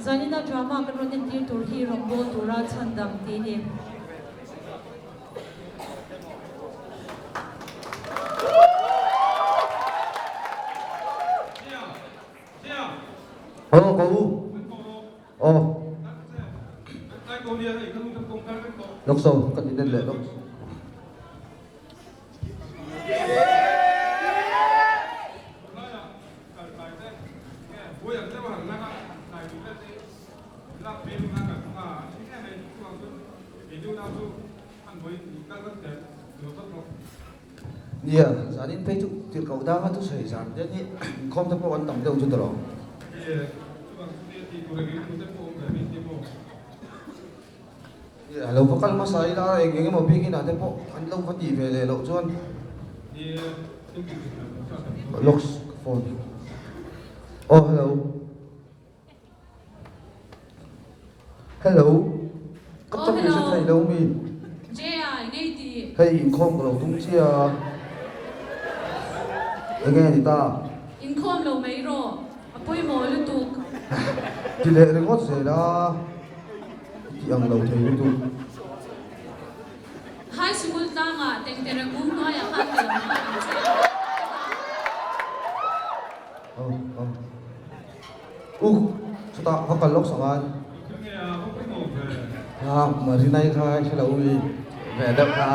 Zanina drama kan rawn entir tur hi rawngbâwl tura chhandam tih a ni. Aw ka u aw lawk so kan inen leh lawk. Nia, zanin phei chu tirhkoh danga thusawi zan te hi inkhawm te pawh an tam deuh chu ta lo. Nia, lo va kal hmasa ila eng eng emaw bik inah te pawh an lo va tih ve leh loh chuan Locks ka phone. Aw hello. Hello. Ka Oh tawng hello. hre thei lo mi. Jay-a ngei ti. Hei inkhawm ka lo tum chiah a. Enge ni ta? Inkhawm lo mai rawh. A pawimawh lutuk. Ti leh ringawt zel a. I ti ang lo thei lutuk. High Sikul tlangah tengtere kung hnuaiah khan ka lo nghak ang che a. Aw aw. U chutah va kal lawk sak a. Ha Marinai kha i hre lo mi ve deuh kha.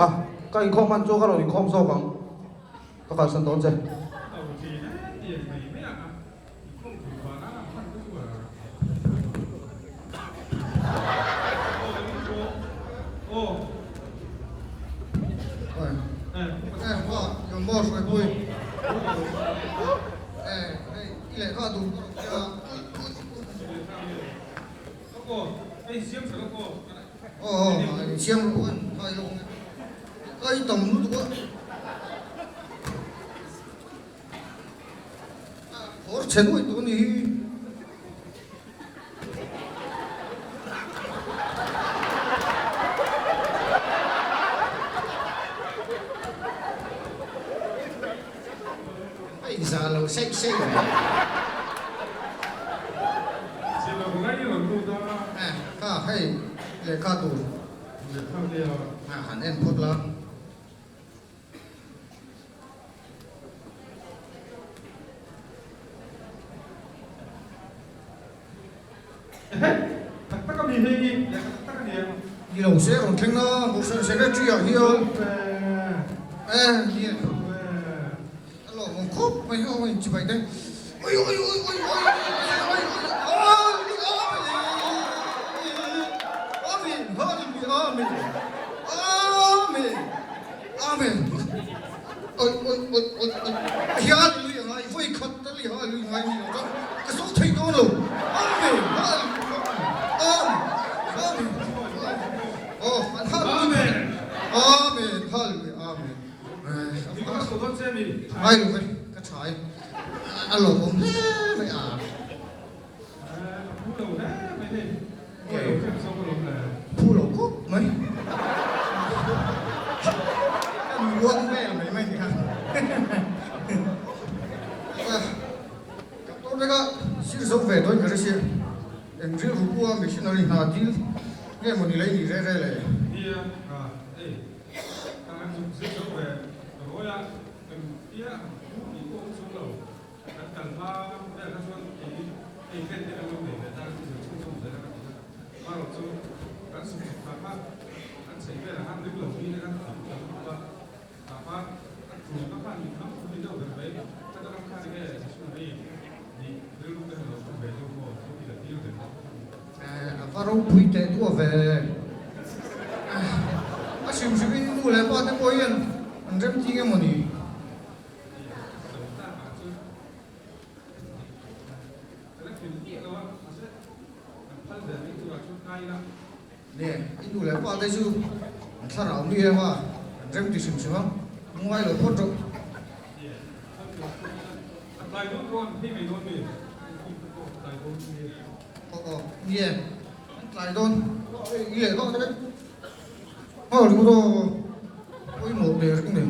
A ka inkhawm hman chu ka rawn inkhawm zawk ang. Ka kalsan dawn che. Khawr chhe nuai tawh a ni hi. A inzah lo saih saih a ni. Kha hei lehkha tur han en phawt la. Ni lo se rawn thleng a, Kohhran Secretary ah hian eh ni a lawmawm khawp mai ho a inchibai te ui ui ui ui ui ui ui Amen Amen Amen Amen Amen. Oi oi oi oi oi. Hallelujah ngai voi khat tal i hallelujah ngai ni lo chuan ka sawi thei dawn lo. Amen. Hallelujah. Amen. Amen. Oh, an hallelujah. Amen. Hallelujah. Amen. Ai lo ve ka tha e. A lawmawm hle mai a. Phu lo khawp mai. Ka nuam vel mai mai ni kha. Ka tawr vek a, sir zo ve dawn ka hre sia. Eng rilru pawh a missionary hna dil nge maw ni lei ni re re le. Nia, hei ka han zuk zir zo ve rawi a, engtia han phu tih pawh awm chung lo. Kan kal hma vel kha chuan kei hei ven te kan lo nei ve ta a, zir chhung zawng zel a ka ti a. Amaherawh chu kan sum chhuk thla kha an chei velah khan ring lo mi te khan tam tam lutuk a, tah khan a tul na khan min tham thum ni deuh ber mai. Heta ram khan enge missionary nih rilru te han lo tum ve deuh maw chu ti la tir ve bawk. A va ropui teh duah ve. A hrim hrimin nu leh pa te pawh hian an remti nge maw ni? Nge, i nu leh pa te chu an thlarau mi em a, an rem ti hrim hrim a, ngai lo phawt rawh. Aw aw, nge, an tlai dawn, i leh vak te. Aw ringawt aw, pawimawh der ka nei.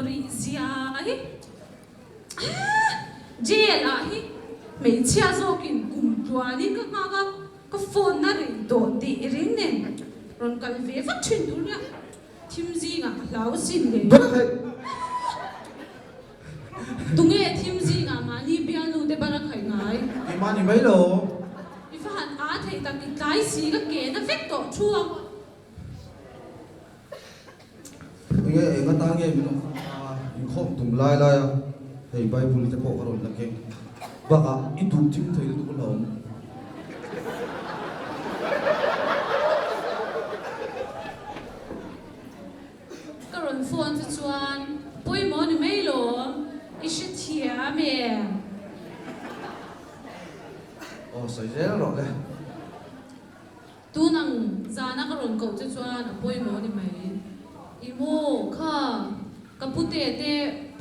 rih zia hi. Jail ah hi hmeichhia zawkin kum tluanin ka nghak a, ka phone na rei tawh tih i ring nen rawn kal ve vat thin tur nia, thim zingah ka hlau asin le. Tunge thim zingah mahni bialnu te bar a khaih ngai? Keimah ni mai lo. I va han a thei tak i tlai si ka ke na vek tawh thu a. Enge eng atan nge min rawn phone a, inkhawm tum lai lai a hei Bible te pawh ka rawn la keng bakah i duh thim thei lutuk hlawm. Ka rawn phone chu chuan pawimawh ni mai lawm, i hrethiam em? Aw sawi zel rawh le. Tun ang zana ka rawn koh che chuan a pawimawh ni mai. I maw kha ka pute te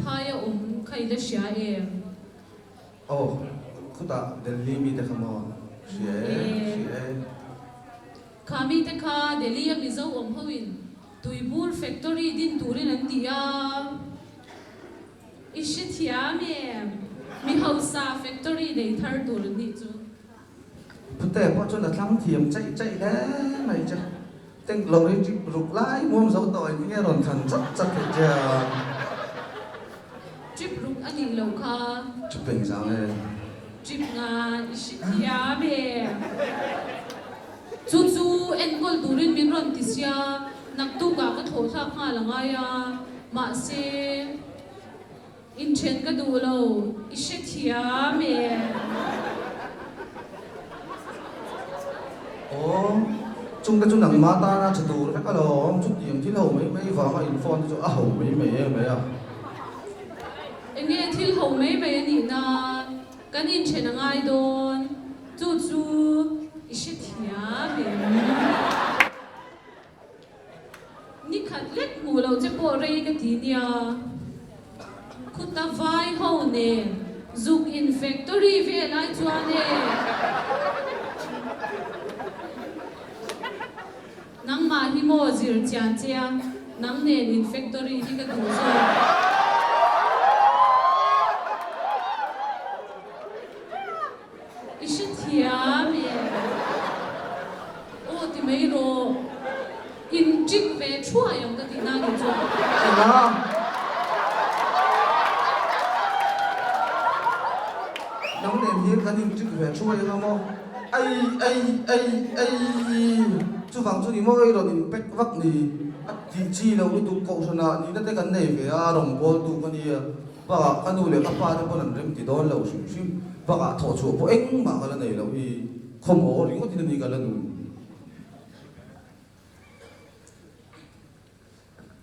phaia awm kha i la hria em? Aw, khutah Delhi mite kha maw? Hria e, hria e. Kha mite kha Delhi a Mizo awm hoin tuibur factory din turin an ti a. I hrethiam em? Mi hausa factory nei thar tur an nih chu. Pute pawh chuan a thlang thiam chaih chaih hle mai che. Tank lorry trip ruk lai muam zo tawh in nge rawn thlan chat chat theih che a. Trip ruk a nih loh kha. Trip eng zang e. Trip nga i hre thiam e. Chu chu enkawl turin min rawn ti sia, naktukah ka thlawh thlak nghal a ngai a, mahse. Inthen ka duh lo, i hrethiam e. Aw, chungte chu nangmah tana tha tur vek alawm, chutiang thil ho mai mai vanga in phone te chu a ho mai mai em mai a. Enge thil ho mai mai a nih na, kan inthen a ngai dawn, chu chu i hrethiam em. Ni khat lek hmuh loh che pawh rei ka ti nia. Khuta vai ho nen zuk in factory ve lai chuan e. Nangmah hi maw zir chian che a, nang nen in factory hi ka duh zawk. I hrethiam e. Aw ti mai rawh. In ṭik ve thuai ang ka tih na ni chuan. Eng a? Nang nen hian kan in ṭik ve thuai ang a maw? Ai ai ai ai chuvang chu ni maw i rawn in pack vak ni? A tih chi lo lutuk kohhranah nihna te kan nei ve a, rawngbawltu ka nia. Bakah ka nu leh ka pa te pawn an rem ti dawn lo hrim hrim. Bakah thawh chhuah pawh engmah ka la nei loh hi khawmaw ringawt in a ni ka la nun.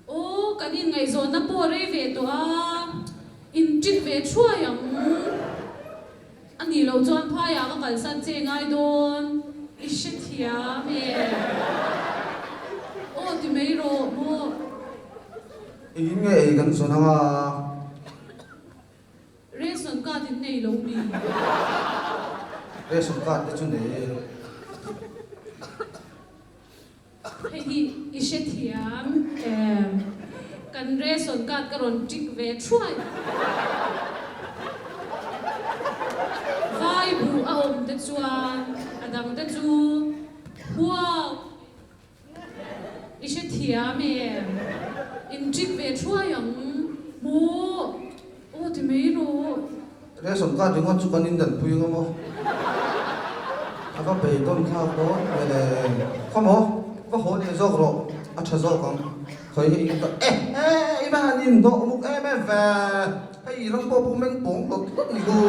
Aw, kan inngaihzawnna pawh rei ve tawh a, inṭit ve thuai ang. A nih loh chuan phaiah ka kalsan che ngai dawn, i hrethiam e. Aw ti mai rawh maw. Engin nge ei kan zawn anga? Ration card in nei lo mi? Ration card te chu nei e. Hei hi i hrethiam em? Kan ration card ka rawn tick ve thuai. Vai buh a awm te chuan a dang te chu huau. I hrethiam em? In ṭik ve thuai ang maw? Aw ti mai rawh. Ration card ringawt chu kan indanpui ang maw? A va beidawn thlak dawn ve le. Khaw maw? Va haw leh zawk rawh, a ṭha zawk ang. Khawi hi in ka eh eh i va han indawh muk em em ve. Hei ram pawh pawh meng pawng hlawt hlawt ni ku.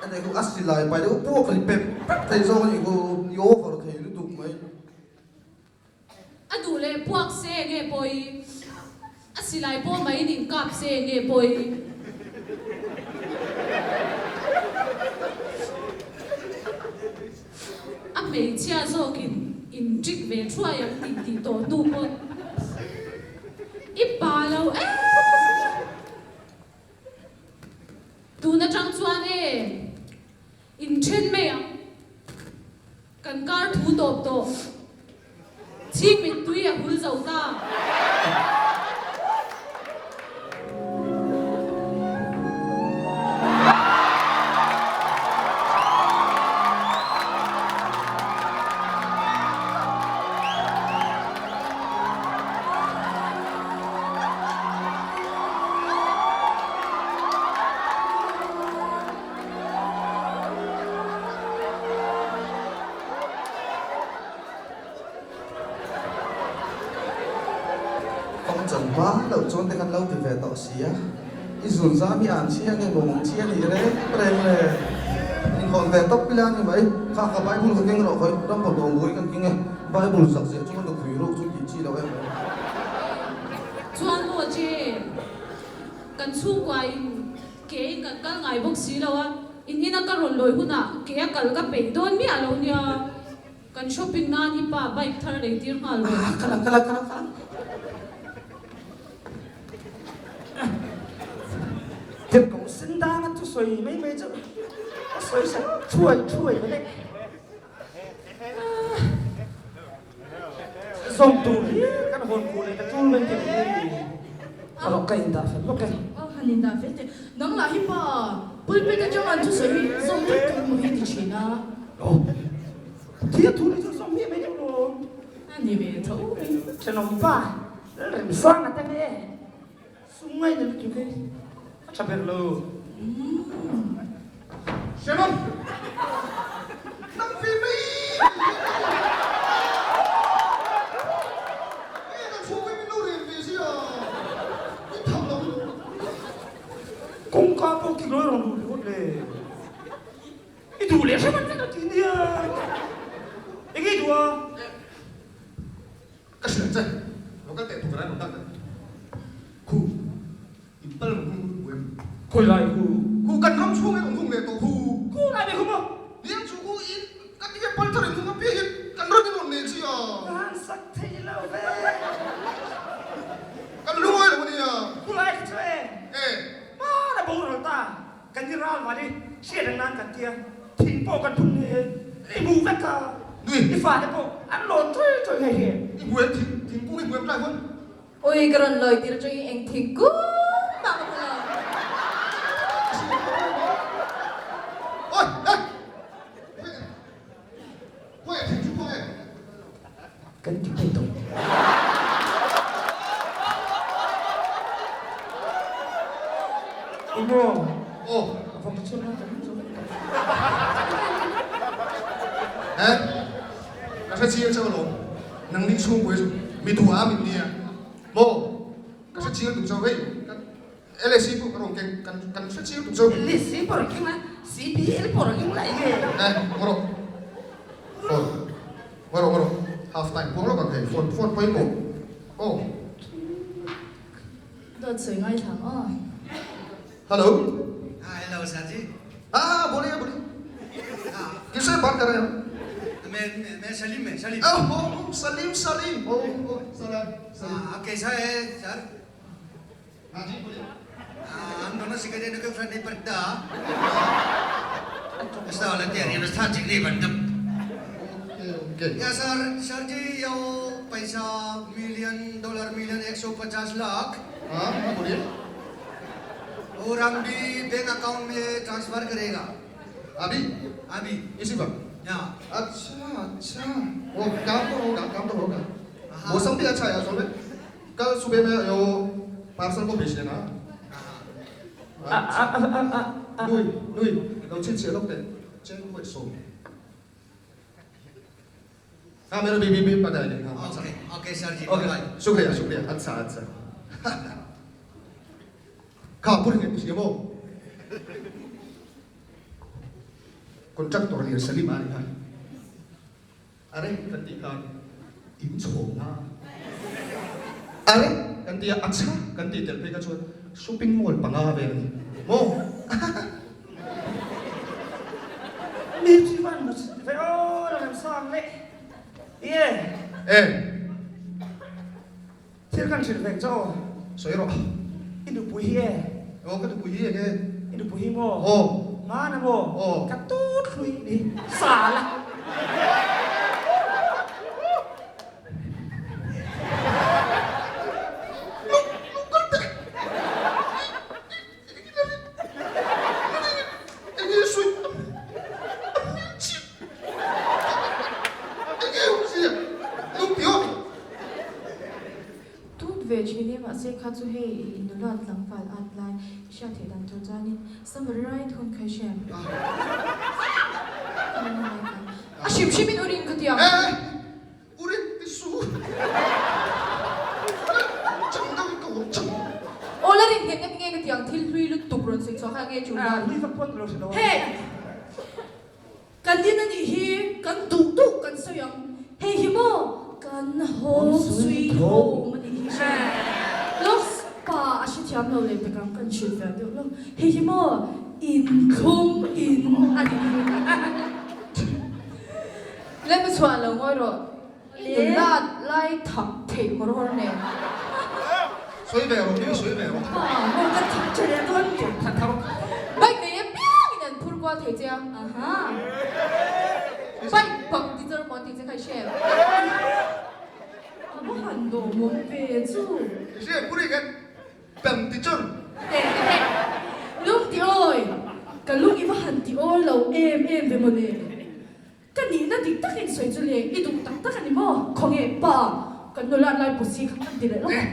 A nei ku a silai pai deuh puak ri pep pep thei zawk a ni ku. I over thei lutuk mai. A duh leh puak se nge pawi? A silai pawh mai in inkap se nge pawi? A hmeichhia zawkin inṭik ve thuai ang tih tih tawh hnu pawn i pa lo em? Tun aṭang chuan e inṭhen mai ang. Kan kar thu tawp tawh. Chhing mittui a hul zo ta. chan hma loh chuan te kan lo ti ve tawh si a, i zun zam hi an chhia nge maw mawng chhia nih reng reng le? Inhawn ve tawp ila ni mai, kha kha Bible ka keng rawh khawi, ram pawh dawng bui kan keng e, Bible zak ziah chu ka nupui ruk chu tih chi loh em mai. Chuan maw che, kan chhungkua in ke in kan kal ngai bawk si lo a, in ina ka rawn lawi hunah ke a kal ka peih dawn miah lo nia. Kan shopping nan i pa bike thar lei tir nghal rawh. Kal ang, kal ang, kal ang, kal ang. Tirhkoh sen danga thusawi mai mai chu a sawi sak thuai thuai mai leh. Zawm tur hi kan hawn kuh leh ta tul mai tih hi a rawh ka indah fel bawk e. Aw han indah fel teh. Nang lah hi pa pulpit atang an thusawi hi zawm vek tur maw hi ti thin a. Aw thil thu ni chu zawm miah mai deuh lawm. A ni ve tho mai. Thenawm pa Lalremsanga te nge sum ngaina lutuk hi a tha ber lo. Shannon! Nang ve mai Nge ka chhung hi min lo rel ve sia I tham lo Kawngka pawh kik lawi rawn luh ringawt le. I duh leh hrim an vek a ti nia. Enge i duh a? Ka hriat che, lo kal teh tuk ran rawn dak ta. Khu, in pal rawn hung lut buai em? Khawi lai khu? Khu kan ram chhung in rawn hung leh tawh khu. Khu lai ve khu maw? Niang chu khu in kan ti hian pal thar in hung a piah hian kan ram in rawn nei chi a. Ka han sak thei lo ve. Kan lungawi lo a nia. Khu lai kha chu e. E. Hmana boral ta. Kan i ral van i hriat ang nan kan tia, thing pawh kan phun nge i hmuh vek a, i fate pawh an lawn chawi chawi nghe nghe. I hmuh em thing thingkung i hmuh em tlai hun? Ui ka rawn lawi tir atangin eng thingkung mah ka hmu lo. Oi eh! Khawi ah thing chu khawi? Kan ti thei tawh. Emaw. Aw. A vawng chhun a kan chu. Eh. Ka hre chiang chauh alawm. Nang ni chhungpui chu mi duh a min nia. Maw. Ka hre chiang duh chauh hei. LSC pawh ka rawn keng kan kan hre chiang tuk chauh. LSC pawh rawn keng la, CBL pawh rawn keng la enge? Eh, ngaw rawh. Phone. Ngaw rawh, ngaw rawh. Half time puang lawk ang hei. Phone, phone pawimawh. Aw. Dawt sawi ngaithla ang aw. Hello. Ah, hello sir ji. Ah, boliye, boliye. Kisse baat kar rahe ho? मैं मैं सलीम है Salim. Oh, oh, Salim, Salim. Oh, oh, Salam, Salim. हाँ कैसा है सर? हाँ जी बोलिए. हम दोनों सिकरे के फ्रेंड पड़ता. ऐसा वाला तेरी व्यवस्था चिकनी बंदम. Okay, okay. या सर, सर जी यो पैसा million dollar million 150 lakh. हाँ हाँ बोलिए. और हम भी बैंक अकाउंट में ट्रांसफर करेगा. अभी? अभी. इसी वक्त? हाँ. अच्छा अच्छा वो काम तो होगा, काम तो होगा. मौसम भी अच्छा है असल में. कल सुबह में यो पार्सल को भेज देना. Nui, nui, lo chhin chhiah lawk teh, cheng huai sawm. Ha, मेरा बीबी भी पता है. हाँ, okay, okay sir ji, okay, bye. शुक्रिया, शुक्रिया. अच्छा, अच्छा. Kha, pur nge ti maw? Contractor lian Salim a ni kha. Are kan tih khan in chhawm na are kan ti a, acha kan tih tel phei kha chuan shopping mall panga vel a ni maw? Mi chi van ma ve aw la rem sang leh ye. E. Thil kan hrilh vek chaw. Sawi rawh. I nupui hi e. Aw ka nupui hi enge? I nupui hi maw? Aw. Hmana maw? Aw. Ka tut hlui ni. Sala. Lo lo kal teh. Enge sawi a hming chhip enge awmzia lo ti awm. Tut ve thin e, mahse kha chu hei i nulat tlangval at lai i hriat theih dan tur chuanin summer ride hun kha i hriat a hrim hrim in urin ka ti ang. Urin ti su. Chang deuh. chhuah kha nge ṭul dan? Nui vak pawn ka lo hre lo a. Hey! Kan din a nih hi, kan duh duh kan sawi ang. Hei hi maw kan home sweet home a nih hi hre lawk pa a hrethiam lo leh pek ang kan hrilh ve deuh lawk. Hei hi maw inthlum in a nih hi. Lem chhuah lo ngawi rawh. Nula lai thak theih hawr hawr nen. Sawi ve rawh, mi sawi ve rawh. Pa maw ka thak tha leh dawn mi. Bike nei apiangin an phur kual thei che a. Aha. Bike bang ti char maw tih che kha i hre em? A va han lawmawm ve chu. I hre puri khan bang ti char. Teh teh. Lung ti awi. Ka lung i va han ti awi lo em em ve mawle. Ka nihna dik takin sawi chu le, i duh tak tak a ni maw? Khawnge pa, kan nula lai pawsi kha kan ti leh lawk ang.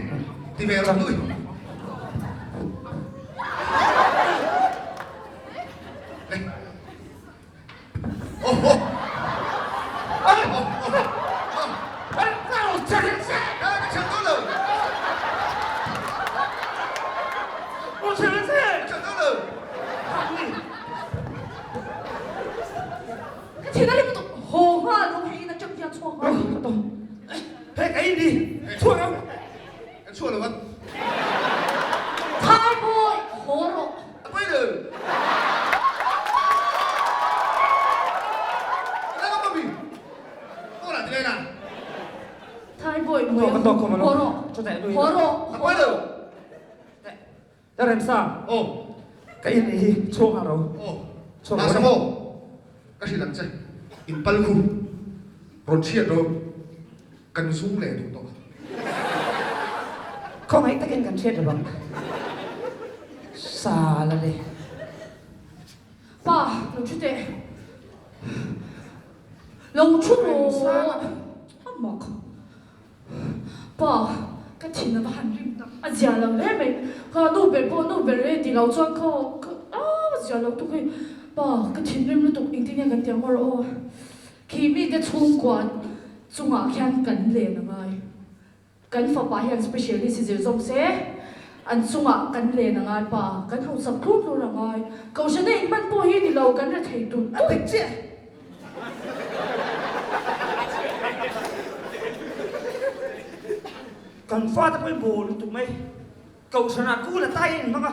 Ti ve rawh nui. Ka thin a rim lutuk haw nghal rawh hei in atang hian chhuak nghal rawh ka tawh. Hei ka in hi chhuak ang. Kan chhuak lo ang. Thai boy haw rawh. A pawi lo. Ka la ngam ami. Ka lah ti lai la. Thai boy mui ang haw rawh. Haw rawh. A pawi lo. Ka remsa. Aw. Ka in hi chhuak ang ro. Aw. Chhuak Masa maw? Ka hrilh ang che. In pal khu. Rawn chhiat ro. Kan zung leh duh tawh. Khawngaih takin kan hriat lo ang. Sa la le. Pa, lo thu teh. Lo thu rawh. A mak. Pa, ka thin a va han rim tak, a zia lo hle mai, ka nu ber pawh nu ber e ti lo chuan ka ka a zia lo tuk hei, pa ka thin rim lutuk engtin nge kan ti ang rawh aw, khi mite chhungkua chungah khian kan len a ngai, kan fapa hian specialist hi zir zawk se, an chungah kan len a ngai pa, kan hausak tlur tlur a ngai, kohhrana inhman pawh hi ni lo kan rethei tulh tulh. Kan fate pawhin bawl lutuk mai. Kohhranah kul a tai a inhmang a,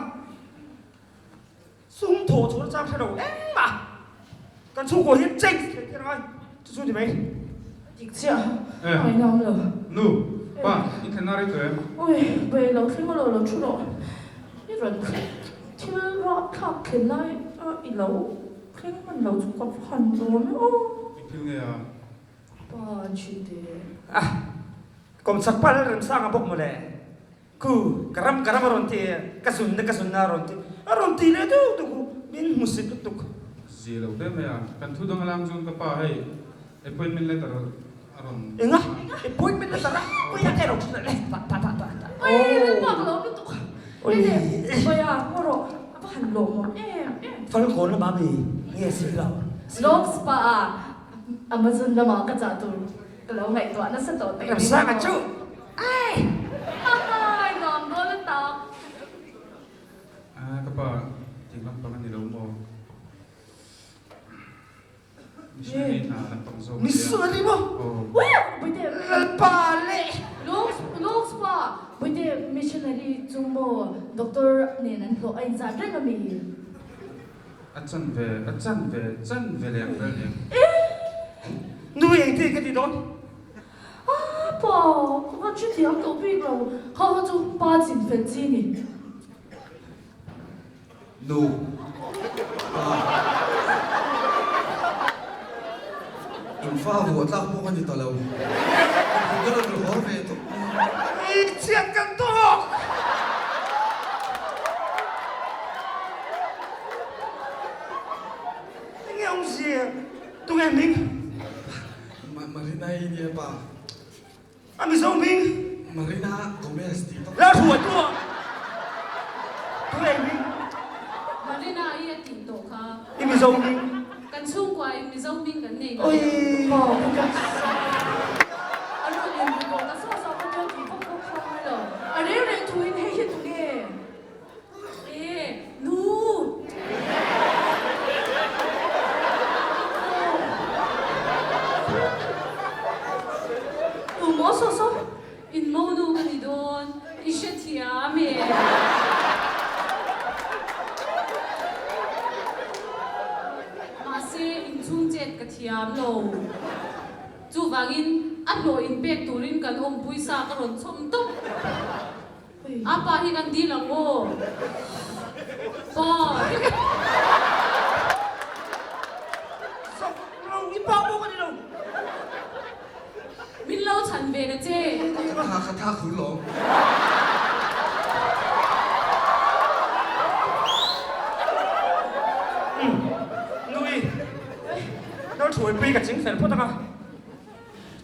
sum thawh chhuah chang hre lo engmah kan chhungkaw hian change theih theih angai chu chu ni mai. Dik chiah a ngainawm lo. Nu, pa, i thlen a rei tawh em? Ui, ve lo thleng alo lo thu rawh. I rawn thil rapthlak thlen lai a i lo Thleng hman lo chu ka va han dawn aw. I thil nge a? Pa chhite. A, kawmchak pa lal remsang a bawk mawle. Ku, ka ram ka ram a rawn ti, ka zun na ka zun na a rawn ti, a rawn ti leh deuh deuh ku, min hmu sit lutuk. Zia lo hle mai a, kan thu dang alang chuan ka pa hei appointment letter a rawn. Enga? Appointment letter a? Ui a kero thin le, ta ta ta ta. Ui, lalpa ka lawm lutuk. Ui, Bawia, ngaw rawh. A va han lawmawm em em. Falkawn lama mi nge si lo? Lawk spa ah Amazon lama ka chah tur ka lo ngaihtuah nasa tawh teh. Ramsanga chu ai! Hahaii nuam dawn a tak. Ah ka pa tih lampang a ni lo maw? Missionary hna lampang zawk a nia. Missionary maw? Aw. Bawihte. Lalpa leh. Lawk lawk spa Bawihte missionary chu maw doctor nen an hlawh a inzat reng a mi? A chan ve a chan ve chan ve leh ang vel nia. Nu engtin ka ti dawn? Ah pa ka van hrethiam tawh bik lo kha kha chu pa chin fel chi ni. Nu. Pa. In fa vuah tlak pawh ka ni ta lo. Ka rawn ri haw ve tawp mai. I chiat kan tawk! Enge awmzia? Tunge hming? Marina i nia pa. A Mizo hming? Marina Gomez tih vak. La hruai tu a tu ei hming? Marina i a tih tawh kha. I Mizo hming? Kan chhungkua in Mizo hming kan nei ngai lo. Oi! A rawn in ri tawh ta sawh sawh kha chuan tih vak vak kha ngai lo. A reng reng thu in hei hi tu nge? E, nu! Tu maw saw saw? In monu ka ni dawn, i hrethiam e. Mahse, inchhung chet ka thiam lo. Chuvangin, a hlawh inpek turin kan awmpui sa ka rawn chhawm tawp. A pa hi kan dil ang aw. Pa. Zak lo, i pa pawh ka ni lo. Min lo chhan ve na che. Ka tha ka tha khur lo. Nui, no thuai pui ka ching fel phawt ang a.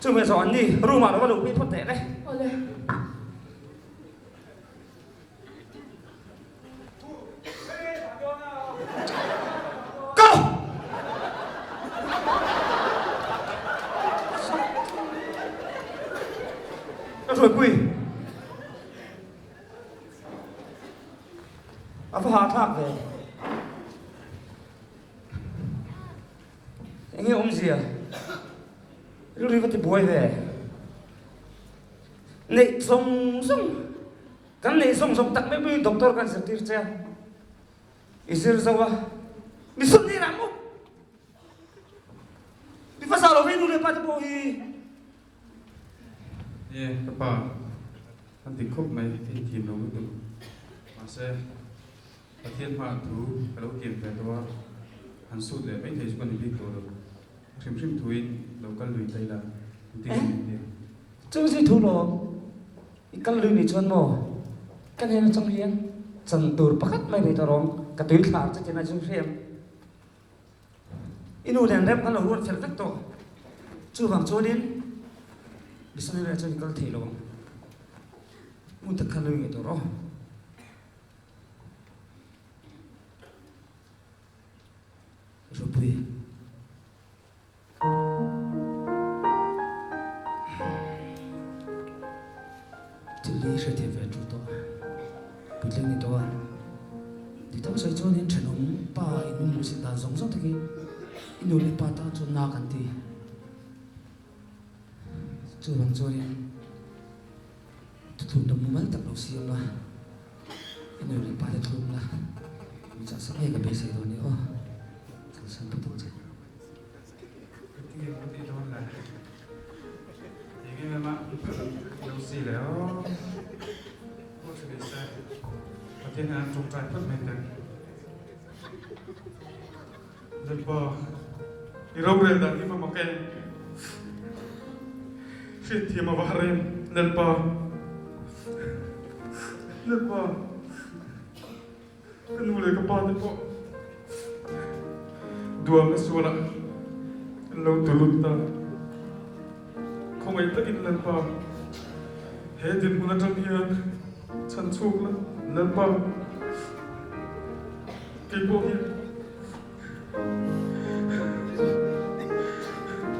Chumi zawh an ni, room ah lo va luh pui phawt teh le. Awle. Go! Ka hruaipui. A va hahthlak ve. Enge awmzia? Rilru va ti buai ve. Neih zawng zawng, kan neih zawng zawng tak mai pawhin doctor kan zirtir che a, i zir zo a, mi sum ni rah maw? Mi fa zah lo vei nu leh pa te pawh hi. E, ka pa, kan ti khawp mai, ka inthiam lo lutuk. Mahse, Pathian hmaah thu ka lo kiam ve tawh a, han sut leh mai thei chu ka ni bik tawh lo. Hrim hrim thuin lo kal lui ta ila, engtin nge min tih? Chu zui thu lawm, i kal lui nih chuan maw ka hnen atang hian chan tur pakhat mai nei tawh rawng ka tui thlar che tina chu hriam. I nu nen rem kan lo ruat fel vek tawh, chuvang chuanin missionary ah chuan i kal thei lo ang, ngun tak khan lo ingaih tawh rawh. Ropui. Thil hi hrethiam ve ṭul tawh a, puitling ni tawh a. Dik tak sawi chuan in ṭhenawm pa in min hmuhsit dan zawng zawng te khi i nu leh pa tan chuan na kan ti. Chuvang chuanin thuthlum dawm mumal tak lo siam la, i nu leh pa te thlum la, mi chahsak ngei ka beisei dawn ni aw. Kalsan phawt ang che. Engtin nge ka tih dawn le? Eng em em a lo si le aw. Pawh tha ni se, Pathian hian an tawngtai phawt mai teh. Lalpa, i rorel dan hi va mak em? Hriatthiam a va har em, Lalpa. Lalpa. Ka nu leh ka pa te pawh duamna sualah an lo tulut ta. Khawngaih takin Lalpa, he dinhmun atang hian chhan chhuk la, Lalpa, kei pawh hian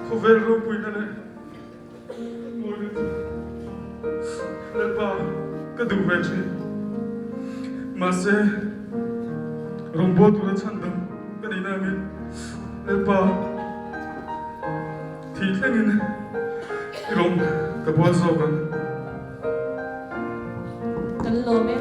khawvel ropuina leh Mawina chu Lalpa ka duh ve thin. Mahse, rawngbâwl tura chhan dang ka neih nangin Lalpa thih thlengin i rawng ka bual zawk ang. Kan lawm e.